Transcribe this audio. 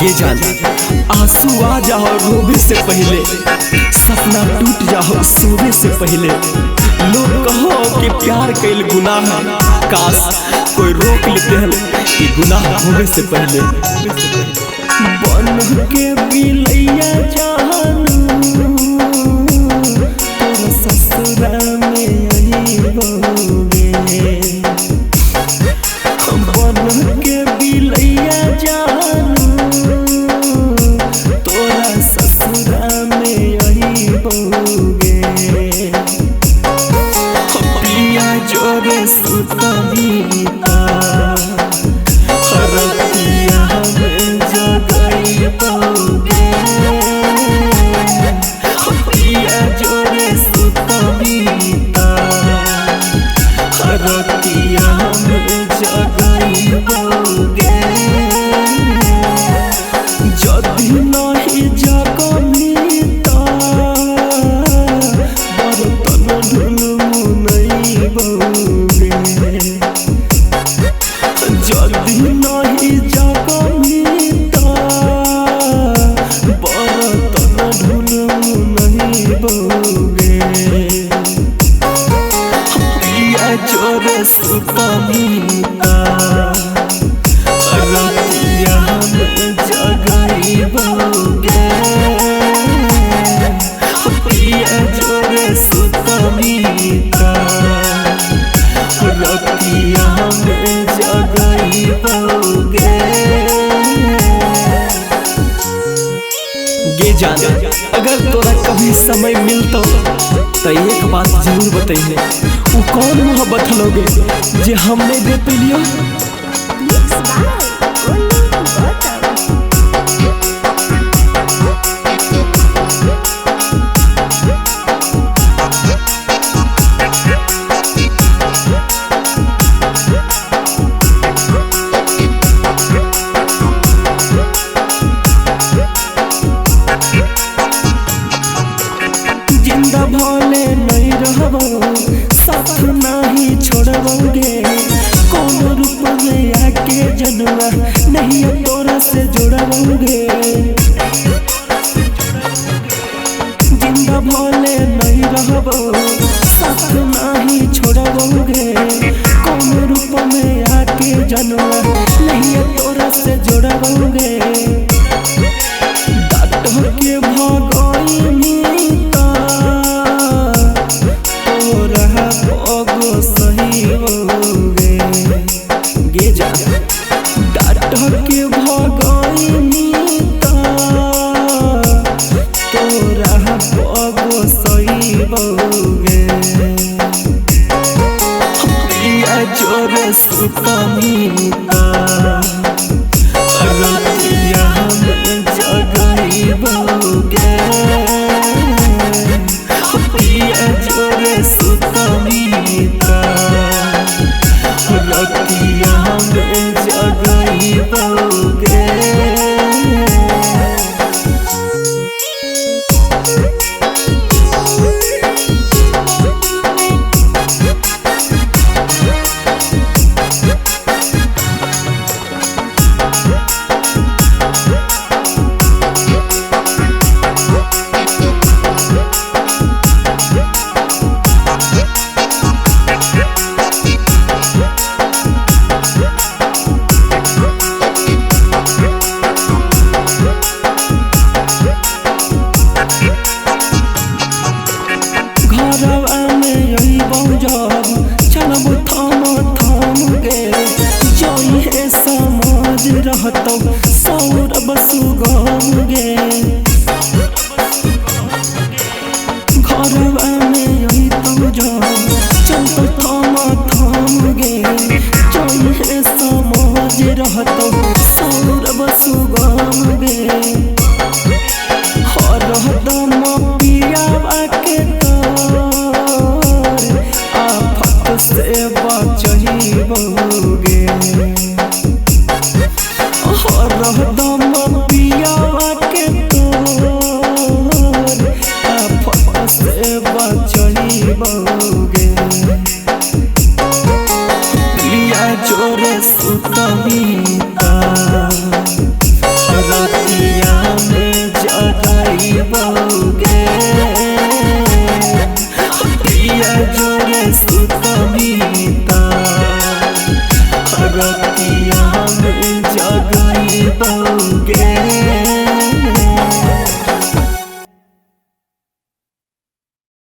गे जान आंसू आ जाओ रोवे से पहले, सपना टूट जाओ सोवे से पहले। लोग कहो कि प्यार कैल गुनाह है, काश कोई रोक लेते हैं कि गुनाह होवे से पहले। बन के बिलैया जानू तोर ससुरा में अइबोगे। बन के बिलैया जानू तोरा ससुरा में अइबोगे। पिया जोरे सुतबीता रतिया में जगइबोगे। पिया जोरे सुतबीता रतिया में जगइबोगे। जदि नहीं जगबी त बर्तन ढुलमुनइबोगे। जदि नहीं जगबी त बर्तन ढुलमुनइबोगे। पिया जोरे सुतबीता रतिया में जगइबोगे। पिया जोरे सुतबीता रतिया में जगइबोगे। गे जान अगर तोरा कभी समय मिलतो तो एक बात जरूर बतैहे, उ कौन मोहब्बत हलोगे जे हम नहीं दे palaeo. Mixed by Golu Gautam. जिंदा भले नहीं रहबो साथ नहीं छोड़बोगे। कौन रूप में आके जनुआ नहीं तोरा से जोड़बोगे। जिंदा भले नहीं रहबो साथ नहीं छोड़बोगे। कौन रूप में आके जनुआ नहीं तोरा से जोड़बोगे। डाक्टर के भगइनी सही होगे। गे जान डाक्टर के भगइनी तोरा पगो सही होगे। पिया जोरे सुतबीता रतिया में जगइबोगे। पिया जोरे सुतबीता रतिया में जगइबोगे। घरवा में अइबौ जब चलब थम थम गे। जइहे समझ रहतौ सौरभ सुगम गे। घरवा में अइतौ जब चलतौ थम थम गे। जइहे समझ रहतौ सौरभ सुगम गे। हरदम पियावा के तोर आफत से बचइबोगे। हरदम पियावा के तोर आफत से बचइबोगे। पिया जोरे सुतबीता। सुतबीता रतिया में जगई बउगे।